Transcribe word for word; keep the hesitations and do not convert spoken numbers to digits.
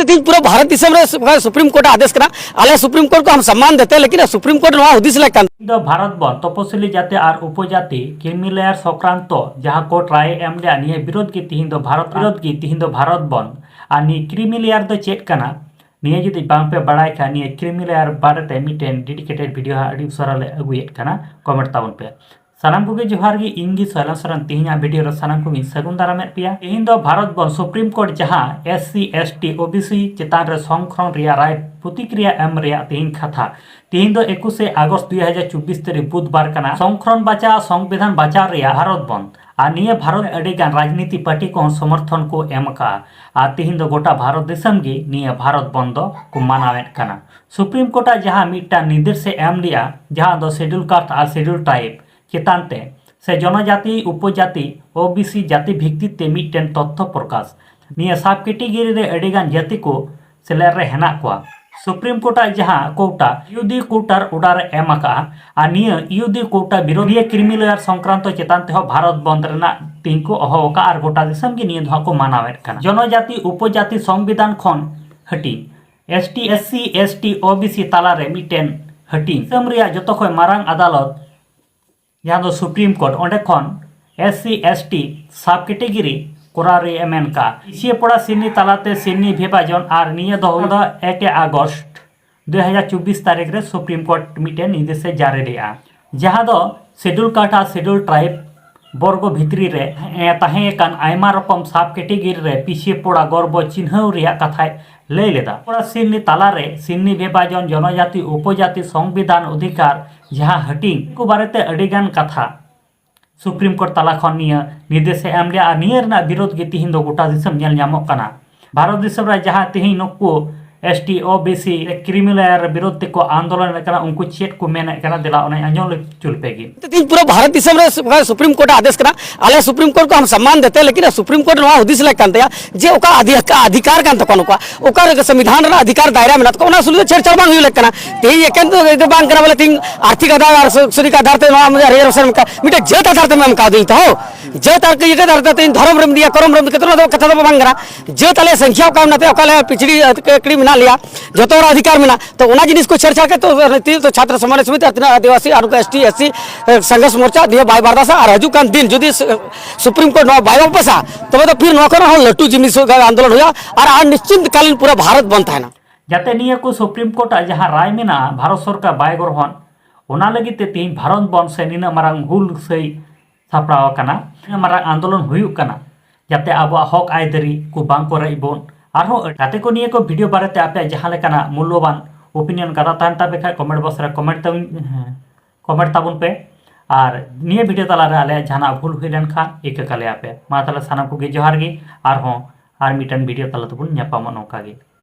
ᱛᱮᱦᱮᱧ ᱯᱩᱨᱟᱹ ᱵᱷᱟᱨᱚᱛ ᱫᱤᱥᱚᱢ ᱨᱮ ᱥᱩᱯᱨᱤᱢ ᱠᱳᱨᱴ ᱟᱜ ᱟᱫᱮᱥ ᱠᱟᱱᱟ᱾ ᱟᱞᱮ ᱥᱩᱯᱨᱤᱢ ᱠᱳᱨᱴ ᱠᱚ ᱦᱟᱢ ᱥᱚᱢᱢᱟᱱ ᱫᱮᱛᱮ, ᱞᱮᱠᱤᱱ ᱥᱩᱯᱨᱤᱢ ᱠᱳᱨᱴ ᱱᱚᱣᱟ ᱦᱩᱫᱤᱥ ᱞᱮᱠᱟᱱ ᱫᱚ ᱵᱷᱟᱨᱚᱛ ᱵᱚᱱᱫ ᱛᱚᱯᱚᱥᱤᱞᱤ ᱡᱟᱹᱛᱤ ᱟᱨ ᱩᱯᱚᱡᱟᱹᱛᱤ ᱠᱨᱤᱢᱤ ᱞᱮᱭᱟᱨ ᱥᱚᱝᱠᱨᱟᱱᱛᱚ ᱡᱟᱦᱟᱸ ᱠᱳᱨᱴ ᱨᱟᱭ ᱮᱢ ᱞᱮᱫᱟ, ᱱᱤᱭᱟᱹ ᱵᱤᱨᱳᱫᱷ ᱜᱮ ᱛᱤᱦᱤᱧ ᱫᱚ ᱵᱷᱟᱨᱚᱛ ᱵᱤᱨᱳᱫᱷ ᱜᱮ ᱛᱤᱦᱤᱧ ᱫᱚ ᱵᱷᱟᱨᱚᱛ ᱵᱚᱱᱫ᱾ ᱟᱨ ᱱᱤᱭᱟᱹ ᱠᱨᱤᱢᱤ ᱞᱮᱭᱟᱨ ᱫᱚ ᱪᱮᱫ ᱠᱟᱱᱟ, ᱱᱤᱭᱟᱹ ᱡᱩᱫᱤ ᱵᱟᱝ ᱯᱮ ᱵᱟᱲᱟᱭ ᱠᱷᱟᱱ, ᱱᱤᱭᱟᱹ ᱠᱨᱤᱢᱤ ᱞᱮᱭᱟᱨ ᱵᱟᱨᱮᱛᱮ ᱢᱤᱫᱴᱮᱱ ᱰᱮᱰᱤᱠᱮᱴᱮᱰ ᱵᱷᱤᱰᱤᱭᱳ ᱦᱟᱸᱜ ᱟᱹᱰᱤ ᱩᱥᱟᱹᱨᱟ ᱞᱮ ᱟᱹᱜᱩᱭᱮᱫ ᱠᱟᱱᱟ, ᱠᱚᱢᱮᱱᱴ ᱛᱟᱵᱚᱱ ᱯᱮ᱾ ᱥᱟᱱᱟᱢ ᱠᱚᱜᱮ ᱡᱚᱦᱟᱨ ᱜᱮ, ᱤᱧ ᱜᱮ ᱥᱚᱭᱞᱚᱱ ᱥᱚᱨᱮᱱ᱾ ᱛᱮᱦᱮᱧᱟᱜ ᱵᱷᱤᱰᱤᱭᱳ ᱨᱮ ᱥᱟᱱᱟᱢ ᱠᱚᱜᱮᱧ ᱥᱟᱹᱜᱩᱱ ᱫᱟᱨᱟᱢᱮᱫ ᱯᱮᱭᱟ᱾ ᱛᱮᱦᱮᱧ ᱫᱚ ᱵᱷᱟᱨᱚᱛ ᱵᱚᱱᱫ ᱥᱩᱯᱨᱤᱢ ᱠᱳᱨᱴ ᱡᱟᱦᱟᱸ S C, S T, O B ᱥᱤ ᱪᱮᱛᱟᱱ ᱨᱮ ᱥᱚᱝᱠᱷᱚᱱ ᱨᱮᱭᱟᱜ ᱨᱟᱭ ᱯᱨᱚᱛᱤᱠᱨᱤᱭᱟ ᱮᱢ ᱨᱮᱭᱟᱜ ᱛᱮᱦᱮᱧ ᱠᱟᱛᱷᱟ᱾ ᱛᱮᱦᱮᱧ ᱫᱚ ᱮᱠᱩᱥᱮ ᱟᱜᱚᱥᱴ ᱫᱩᱭ ᱦᱟᱡᱟᱨ ᱪᱚᱵᱵᱤᱥ ᱛᱟᱹᱨᱤᱠᱷ ᱵᱩᱫᱷᱵᱟᱨ ᱠᱟᱱᱟ᱾ ᱥᱚᱝᱠᱷᱚᱱ ᱵᱟᱪᱟᱣ, ᱥᱚᱝᱵᱤᱫᱷᱟᱱ ᱵᱟᱪᱟᱣ ᱨᱮᱭᱟᱜ ᱵᱷᱟᱨᱚᱛ ᱵᱚᱱᱫ᱾ ᱟᱨ ᱱᱤᱭᱟᱹ ᱵᱷᱟᱨᱚᱛ ᱨᱮ ᱟᱹᱰᱤ ᱜᱟᱱ ᱨᱟᱡᱽᱱᱤᱛᱤ ᱯᱟᱨᱴᱤ ᱠᱚᱦᱚᱸ ᱥᱚᱢᱚᱨᱛᱷᱚᱱ ᱠᱚ ᱮᱢ ᱟᱠᱟᱫᱼᱟ᱾ ᱟᱨ ᱛᱮᱦᱮᱧ ᱫᱚ ᱜᱚᱴᱟ ᱵᱷᱟᱨᱚᱛ ᱫᱤᱥᱚᱢ ᱜᱮ ᱱᱤᱭᱟᱹ ᱵᱷᱟᱨᱚᱛ ᱵᱚᱱᱫ ᱫᱚ ᱠᱚ ᱢᱟᱱᱟᱣᱮᱫ ᱠᱟᱱᱟ᱾ ᱥᱩᱯᱨᱤᱢ ᱠᱳᱨᱴ ᱟᱜ ᱡᱟᱦᱟᱸ ᱢᱤᱫᱴᱟᱝ ᱱᱤᱨᱫᱮᱥ ᱮ ᱮᱢ ᱞᱮᱫᱼᱟ, ᱡᱟᱦᱟᱸ ᱫᱚ ᱥᱮᱰᱩᱞ ᱠᱟᱥᱴ ᱟᱨ ᱥᱮᱰᱩᱞ ᱴᱨᱟᱭᱤᱵ ᱪᱮᱛᱟᱱ ᱛᱮ ᱥᱮ ᱡᱚᱱᱚᱡᱟᱛᱤ, ᱩᱯᱚᱡᱟᱛᱤ, ᱳ ᱵᱤ ᱥᱤ ᱡᱟᱹᱛᱤ ᱵᱷᱤᱛᱛᱤ ᱛᱮ ᱢᱤᱫᱴᱮᱱ ᱛᱚᱛᱛᱷᱚ ᱯᱨᱚᱠᱟᱥ᱾ ᱱᱤᱭᱟᱹ ᱥᱟᱵ ᱠᱮᱴᱮᱜᱚᱨᱤ ᱨᱮ ᱟᱹᱰᱤ ᱜᱟᱱ ᱡᱟᱹᱛᱤ ᱠᱚ ᱥᱮᱞᱮᱫ ᱨᱮ ᱦᱮᱱᱟᱜ ᱠᱚᱣᱟ᱾ ᱥᱩᱯᱨᱤᱢ ᱠᱳᱨᱴ ᱟᱜ ᱡᱟᱦᱟᱸ ᱠᱳᱴᱟ, ᱤᱭᱩ ᱰᱤ ᱠᱳᱴᱟ ᱨᱮ ᱚᱰᱟᱨ ᱮ ᱮᱢ ᱟᱠᱟᱫᱼᱟ, ᱟᱨ ᱱᱤᱭᱟᱹ ᱤᱭᱩ ᱰᱤ ᱠᱳᱴᱟ ᱵᱤᱨᱳᱫᱷᱤᱭᱟᱹ ᱠᱨᱤᱢᱤ ᱞᱮᱭᱟᱨ ᱥᱚᱝᱠᱨᱟᱱᱛᱚ ᱪᱮᱛᱟᱱ ᱛᱮᱦᱚᱸ ᱵᱷᱟᱨᱚᱛ ᱵᱚᱱᱫ ᱨᱮᱱᱟᱜ ᱛᱤᱧ ᱠᱚ ᱦᱚᱦᱚ ᱟᱠᱟᱫᱼᱟ, ᱟᱨ ᱜᱚᱴᱟ ᱫᱤᱥᱚᱢ ᱜᱮ ᱱᱤᱭᱟᱹ ᱫᱚ ᱦᱟᱸᱜ ᱠᱚ ᱢᱟᱱᱟᱣᱮᱫ ᱠᱟᱱᱟ᱾ ᱡᱚᱱᱚᱡᱟᱛᱤ ᱩᱯᱚᱡᱟᱛᱤ ᱥᱚᱝᱵᱤᱫᱷᱟᱱ ᱠᱷᱚᱱ ᱦᱟᱹᱴᱤᱧ, S T, S C, S T, O B ᱥᱤ ᱛᱟᱞᱟᱨᱮ ᱢᱤᱫᱴᱮᱱ ᱦᱟᱹᱴᱤᱧ᱾ ᱫᱤᱥᱚᱢ ᱨᱮᱭᱟᱜ ᱡᱚᱛᱚ ᱠᱷᱚᱱ ᱢᱟᱨᱟᱝ ᱟᱫᱟᱞᱚᱛ, ᱡᱟᱦᱟᱸ ᱫᱚ ᱥᱩᱯᱨᱤᱢ ᱠᱳᱨᱴ, ᱚᱸᱰᱮ ᱠᱷᱚᱱ ᱮᱥ ᱥᱤ, ᱮᱥ ᱴᱤ ᱥᱟᱵ ᱠᱮᱴᱮᱜᱚᱨᱤ ᱠᱚᱨᱟᱣ ᱨᱮᱭᱟᱜ ᱮ ᱢᱮᱱ ᱠᱟᱜᱼᱟ᱾ ᱯᱤᱪᱷᱤᱭᱟᱹ ᱯᱚᱲᱟ ᱥᱤᱨᱱᱤ ᱛᱟᱞᱟᱛᱮ ᱥᱤᱨᱱᱤ ᱵᱤᱵᱷᱟᱡᱚᱱ, ᱟᱨ ᱱᱤᱭᱟᱹ ᱫᱚ ᱦᱩᱭ ᱫᱚ ᱮᱠᱮ ᱟᱜᱚᱥᱴ ᱫᱩᱭ ᱦᱟᱡᱟᱨ ᱪᱚᱵᱵᱤᱥ ᱛᱟᱹᱨᱤᱠᱷ ᱨᱮ ᱥᱩᱯᱨᱤᱢ ᱠᱳᱨᱴ ᱢᱤᱫᱴᱮᱱ ᱱᱤᱨᱫᱮᱥ ᱮ ᱡᱟᱹᱨᱤ ᱞᱮᱫᱼᱟ, ᱡᱟᱦᱟᱸ ᱫᱚ ᱥᱮᱰᱩᱞ ᱠᱟᱥᱴ ᱟᱨ ᱥᱮᱰᱩᱞ ᱴᱨᱟᱭᱤᱵ ᱵᱚᱨᱜᱚ ᱵᱷᱤᱛᱨᱤ ᱨᱮ, ᱮ, ᱛᱟᱦᱮᱸ ᱟᱠᱟᱱ ᱟᱭᱢᱟ ᱨᱚᱠᱚᱢ ᱥᱟᱵ ᱠᱮᱴᱮᱜᱚᱨᱤ ᱨᱮ ᱯᱤᱪᱷᱤᱭᱟᱹ ᱯᱚᱲᱟ ᱜᱚᱨᱵᱚ ᱪᱤᱱᱦᱟᱹᱣ ᱨᱮᱭᱟᱜ ᱠᱟᱛᱷᱟᱭ ᱞᱟᱹᱭ ᱞᱮᱫᱟ᱾ ᱯᱚᱲᱟ ᱥᱤᱨᱱᱤ ᱛᱟᱞᱟᱨᱮ ᱥᱤᱨᱱᱤ ᱵᱤᱵᱷᱟᱡᱚᱱ, ᱡᱚᱱᱚᱡᱟᱛᱤ ᱩᱯᱚᱡᱟᱛᱤ ᱥᱚᱝᱵᱤᱫᱷᱟᱱ ᱚᱫᱷᱤᱠᱟᱨ ᱡᱟᱦᱟᱸ ᱦᱟᱹᱴᱤᱧ ᱠᱚ ᱵᱟᱨᱮᱛᱮ ᱟᱹᱰᱤ ᱜᱟᱱ ᱠᱟᱛᱷᱟ ᱥᱩᱯᱨᱤᱢ ᱠᱳᱨᱴ ᱛᱟᱞᱟ ᱠᱷᱚᱱ ᱱᱤᱭᱟᱹ ᱱᱤᱨᱫᱮᱥ ᱮ ᱮᱢ ᱞᱮᱫᱼᱟ᱾ ᱟᱨ ᱱᱤᱭᱟᱹ ᱨᱮᱱᱟᱜ ᱵᱤᱨᱳᱫᱷ ᱜᱮ ᱛᱤᱦᱤᱧ ᱫᱚ ᱜᱚᱴᱟ ᱫᱤᱥᱚᱢ ᱧᱮᱞ ᱧᱟᱢᱚᱜ ᱠᱟᱱᱟ᱾ ᱵᱷᱟᱨᱚᱛ ᱫᱤᱥᱚᱢ ᱨᱮ ᱡᱟᱦᱟᱸ ᱛᱤᱦᱤᱧ ᱱᱩᱠᱩ S T, O B C, creamy layer ᱵᱤᱨᱳᱫᱷ ᱛᱮᱠᱚ ᱟᱱᱫᱳᱞᱚᱱ ᱠᱟᱱᱟ, ᱩᱱᱠᱩ ᱪᱮᱫ ᱠᱚ ᱢᱮᱱᱮᱫ ᱠᱟᱱᱟ, ᱫᱮᱞᱟ ᱚᱱᱟᱧ ᱟᱸᱡᱚᱢ ᱦᱚᱪᱚ ᱞᱮᱯᱮ ᱜᱮ᱾ ᱛᱮᱦᱮᱧ ᱯᱩᱨᱟᱹ ᱵᱷᱟᱨᱚᱛ ᱫᱤᱥᱚᱢ ᱨᱮ ᱥᱩ-, ᱥᱩᱯᱨᱤᱢ ᱠᱳᱨᱴ ᱟᱜ ᱟᱫᱮᱥ ᱠᱟᱱᱟ, ᱟᱞᱮ ᱥᱩᱯᱨᱤᱢ ᱠᱳᱨᱴ ᱠᱚ ᱦᱟᱢ ᱥᱚᱢᱢᱟᱱ ᱫᱮᱛᱮ, ᱞᱮᱠᱤᱱ ᱥᱩᱯᱨᱤᱢ ᱠᱳᱨᱴ ᱱᱚᱣᱟ ᱦᱩᱫᱤᱥ ᱞᱮᱠ ᱠᱟᱱ ᱛᱟᱭᱟ ᱡᱮ ᱚᱠᱟ ᱚᱫᱷᱤᱠᱟ-, ᱚᱫᱷᱤᱠᱟᱨ ᱠᱟᱱ ᱛᱟᱠᱚᱣᱟ ᱱᱩᱠᱩᱣᱟᱜ, ᱚᱠᱟ ᱨᱮ ᱥᱚᱝᱵᱤᱫᱷᱟᱱ ᱨᱮᱱᱟᱜ ᱚᱫᱷᱤᱠᱟᱨ ᱫᱟᱭᱨᱟ ᱢᱮᱱᱟᱜ ᱛᱟᱠᱚᱣᱟ, ᱚᱱᱟ ᱥᱩᱞᱩ ᱫᱚ ᱪᱷᱮᱲᱪᱷᱟᱲ ᱵᱟᱝ ᱦᱩᱭᱩᱜ ᱞᱮᱠ ᱠᱟᱱᱟ᱾ ᱛᱮᱦᱮᱧ ᱮᱠᱮᱱ ᱫᱚ, ᱫᱚ ᱵᱟᱝ ᱠᱟᱱᱟ ᱵᱚᱞᱮ ᱛᱮᱦᱮᱧ ᱟᱨᱛᱷᱤᱠ ᱟᱫᱷᱟᱨ ᱟᱨ ᱥᱚ-, ᱥᱚᱨᱤᱠ ᱟᱫᱷᱟᱨ ᱛᱮ ᱱᱚᱣᱟ ᱢᱟᱱᱮ ᱨᱮᱡᱟᱨᱵᱷᱮᱥᱚᱱ ᱮᱢ ᱠᱟᱜ, ᱢᱤᱫᱴᱮᱡ ᱡᱟᱹᱛ ᱟᱫᱷᱟᱨ ᱛᱮᱢ ᱮᱢ ᱠᱟᱣᱫᱤᱧ ᱛᱚ, ᱦᱳ᱾ ᱡᱟᱹᱛ ᱟᱨ ᱤᱭᱟᱹ ᱟᱫᱷᱟᱨ ᱛᱮ ᱛᱮᱦᱮᱧ ᱫᱷᱚᱨᱚᱢ ᱨᱮᱢ ᱤᱫᱤᱭᱟ, ᱠᱚᱨᱚᱢ ᱨᱮᱢ ᱤᱫᱤᱭᱟ, ᱱᱚᱣᱟ ᱫᱚ ᱠᱟᱛᱷᱟ ᱫᱚ ᱵᱟᱝ ᱠᱟᱱᱟ᱾ ᱡᱟᱹᱛ ᱟᱞᱮ ᱥᱚᱝᱠᱷᱭᱟ ᱚᱠᱟ ᱢᱮᱱᱟᱜ ᱛᱮ ᱚᱠᱟ ᱞᱮ ᱯᱤᱪᱷᱲᱤ, ᱟᱹ, ᱠᱟᱹᱠᱲᱤ ᱢᱮᱱᱟᱜ ᱞᱮᱭᱟ, ᱡᱚᱛᱚ ᱦᱚᱲ ᱚᱫᱷᱤᱠᱟᱨ ᱢᱮᱱᱟᱜ᱾ ᱛᱚ ᱚᱱᱟ ᱡᱤᱱᱤᱥ ᱠᱚ ᱪᱷᱮᱲᱪᱷᱟᱲ ᱠᱟᱛᱮ ᱛᱤᱱᱟᱹᱜ ᱫᱚ ᱪᱷᱟᱛᱨᱚ ᱥᱚᱢᱢᱟᱱ ᱥᱚᱢᱤᱛᱤ ᱟᱨ ᱛᱤᱱᱟᱹᱜ ᱟᱹᱫᱤᱵᱟᱹᱥᱤ ᱟᱨ ᱱᱩᱠᱩ ᱮᱥ ᱴᱤ, ᱮᱥ ᱥᱤ, ᱮ, ᱥᱚᱝᱜᱷᱚᱨᱥ ᱢᱳᱨᱪᱟ ᱱᱤᱭᱟᱹ ᱵᱟᱭ ᱵᱟᱨᱫᱟᱥᱟ᱾ ᱟᱨ ᱦᱤᱡᱩᱜ ᱠᱟᱱ ᱫᱤᱱ ᱡᱩᱫᱤ ᱥᱩ-, ᱥᱩᱯᱨᱤᱢ ᱠᱳᱨᱴ ᱱᱚᱣᱟ ᱵᱟᱭ ᱵᱟᱯᱟᱥᱟ, ᱛᱚᱵᱮ ᱫᱚ ᱯᱷᱤᱨ ᱱᱚᱣᱟ ᱠᱷᱚᱱ ᱦᱚᱸ ᱞᱟᱹᱴᱩ ᱡᱤᱱᱤᱥ ᱦᱩᱭᱩᱜᱼᱟ, ᱟᱱᱫᱳᱞᱚᱱ ᱦᱩᱭᱩᱜᱼᱟ ᱟᱨ, ᱟᱨ ᱱᱤᱥᱪᱤᱛ ᱠᱟᱞᱤᱱ ᱯᱩᱨᱟᱹ ᱵᱷᱟᱨᱚᱛ ᱵᱚᱱᱫ ᱛᱟᱦᱮᱱᱟ᱾ ᱡᱟᱛᱮ ᱱᱤᱭᱟᱹ ᱠᱚ ᱥᱩᱯᱨᱤᱢ ᱠᱳᱨᱴ ᱟᱜ ᱡᱟᱦᱟᱸ ᱨᱟᱭ ᱢᱮᱱᱟᱜᱼᱟ, ᱵᱷᱟᱨᱚᱛ ᱥᱚᱨᱠᱟᱨ ᱵᱟᱭ ᱜᱨᱚᱦᱚᱱ, ᱚᱱᱟ ᱞᱟᱹᱜᱤᱫ ᱛᱮ ᱛᱮᱦᱮᱧ ᱵᱷᱟᱨᱚᱛ ᱵᱚᱱᱫ ᱥᱮ ᱱᱤᱱᱟᱹᱜ ᱢᱟᱨᱟᱝ ᱦᱩᱞ ᱥᱟᱹᱭ ᱥᱟᱯᱲᱟᱣ ᱟᱠᱟᱱᱟ, ᱱᱤᱱᱟᱹᱜ ᱢᱟᱨᱟᱝ ᱟᱱᱫᱳᱞᱚᱱ ᱦᱩᱭᱩᱜ ᱠᱟᱱᱟ, ᱡᱟᱛᱮ ᱟᱵᱚᱣᱟᱜ ᱦᱚᱠ ᱟᱹᱭᱫᱟᱹᱨᱤ ᱠᱚ ᱵᱟᱝ ᱠᱚ ᱨᱮᱡ ᱵᱚᱱ᱾ ᱟᱨᱦᱚᱸ ᱜᱟᱛᱮ ᱠᱚ, ᱱᱤᱭᱟᱹ ᱠᱚ ᱵᱷᱤᱰᱤᱭᱳ ᱵᱟᱨᱮᱛᱮ ᱟᱯᱮᱭᱟᱜ ᱡᱟᱦᱟᱸ ᱞᱮᱠᱟᱱᱟᱜ ᱢᱩᱞᱞᱚᱵᱟᱱ ᱚᱯᱤᱱᱤᱭᱚᱱ ᱠᱟᱛᱷᱟ ᱛᱟᱦᱮᱱ ᱛᱟᱯᱮ ᱠᱷᱟᱱ, ᱠᱚᱢᱮᱱᱴ ᱵᱚᱠᱥ ᱨᱮ ᱠᱚᱢᱮᱱᱴ ᱛᱟᱵᱚᱱ, ᱦᱮᱸ, ᱠᱚᱢᱮᱱᱴ ᱛᱟᱵᱚᱱ ᱯᱮ᱾ ᱟᱨ ᱱᱤᱭᱟᱹ ᱵᱷᱤᱰᱤᱭᱳ ᱛᱟᱞᱟᱨᱮ ᱟᱞᱮᱭᱟᱜ ᱡᱟᱦᱟᱱᱟᱜ ᱵᱷᱩᱞ ᱦᱩᱭ ᱞᱮᱱᱠᱷᱟᱱ ᱤᱠᱟᱹ ᱠᱟᱞᱮᱭᱟᱯᱮ᱾ ᱢᱟ ᱛᱟᱦᱞᱮ ᱥᱟᱱᱟᱢ ᱠᱚᱜᱮ ᱡᱚᱦᱟᱨ ᱜᱮ, ᱟᱨᱦᱚᱸ ᱟᱨ ᱢᱤᱫᱴᱟᱝ ᱵᱷᱤᱰᱤᱭᱳ ᱛᱟᱞᱟ ᱛᱮᱵᱚᱱ ᱧᱟᱯᱟᱢᱟ ᱱᱚᱝᱠᱟ ᱜᱮ᱾